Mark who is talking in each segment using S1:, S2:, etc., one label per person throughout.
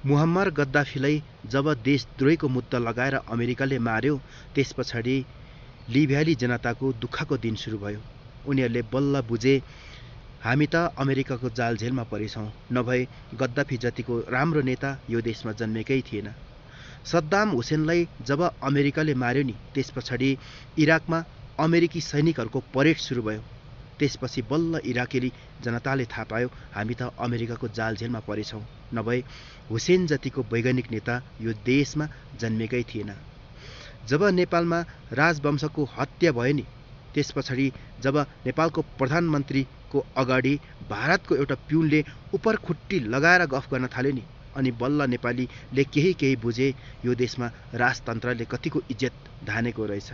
S1: मुहम्मर गद्दाफीलाई जब देशद्रोहीको मुद्दा लगाएर अमेरिकाले मार्यो, त्यसपछाडि लिबियाली जनताको दुःखको दिन सुरु भयो। उनीहरूले बल्ल बुझे हामी त अमेरिकाको जालझेलमा परेछौँ, नभए गद्दाफी जतिको राम्रो नेता यो देशमा जन्मेकै थिएन। सद्दाम हुसेनलाई जब अमेरिकाले मार्यो नि, त्यसपछाडि इराकमा अमेरिकी सैनिकहरूको परेड सुरु भयो। त्यसपछि बल्ल इराकेली जनताले थाहा पायो हामी त अमेरिकाको जालझेलमा परेछौँ, नभए हुसेन जतिको वैज्ञानिक नेता यो देशमा जन्मेकै थिएन। जब नेपालमा राजवंशको हत्या भयो नि, त्यसपछाडि जब नेपालको प्रधानमन्त्रीको अगाडि भारतको एउटा पिउनले उपरखुट्टी लगाएर गफ गर्न थाल्यो नि, अनि बल्ल नेपालीले केही बुझे यो देशमा राजतन्त्रले कतिको इज्जत धानेको रहेछ।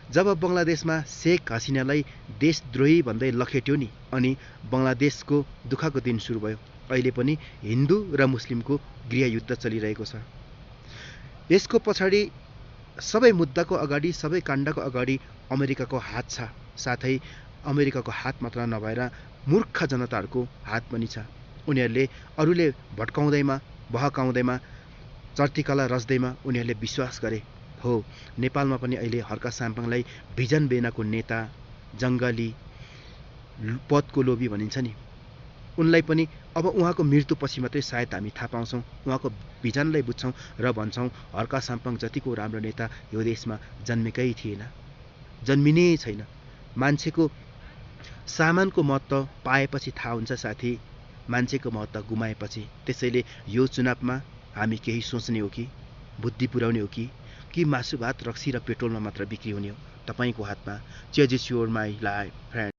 S1: जब बङ्गलादेशमा शेख हसिनालाई देशद्रोही भन्दै लखेट्यो नि, अनि बङ्गलादेशको दुःखको दिन सुरु भयो। अहिले पनि हिन्दू र मुस्लिमको गृहयुद्ध चलिरहेको छ। यसको पछाडि सबै मुद्दाको अगाडि, सबै काण्डको अगाडि अमेरिकाको हात छ। साथै अमेरिकाको हात मात्र नभएर मूर्ख जनताहरूको हात पनि छ। उनीहरूले अरूले भट्काउँदैमा, बहकाउँदैमा, चर्तिकला रच्दैमा उनीहरूले विश्वास गरे हो नेपालमा पनि अहिले हर्का साम्पाङलाई भिजन बेनाको नेता, जङ्गली, पदको लोभी भनिन्छ नि, उनलाई पनि अब उहाँको मृत्युपछि मात्रै सायद हामी थाहा पाउँछौँ, उहाँको भिजनलाई बुझ्छौँ र भन्छौँ हर्का साम्पाङ जतिको राम्रो नेता यो देशमा जन्मेकै थिएन, जन्मिनै छैन। मान्छेको सामानको महत्त्व पाएपछि थाहा हुन्छ साथी, मान्छेको महत्त्व गुमाएपछि। त्यसैले यो चुनावमा हामी केही सोच्ने हो कि बुद्धि पुर्याउने हो कि मासु भात, रक्सी र पेट्रोलमा मात्र बिक्री हुने हो? तपाईँको हातमा। Chase is your my life friend.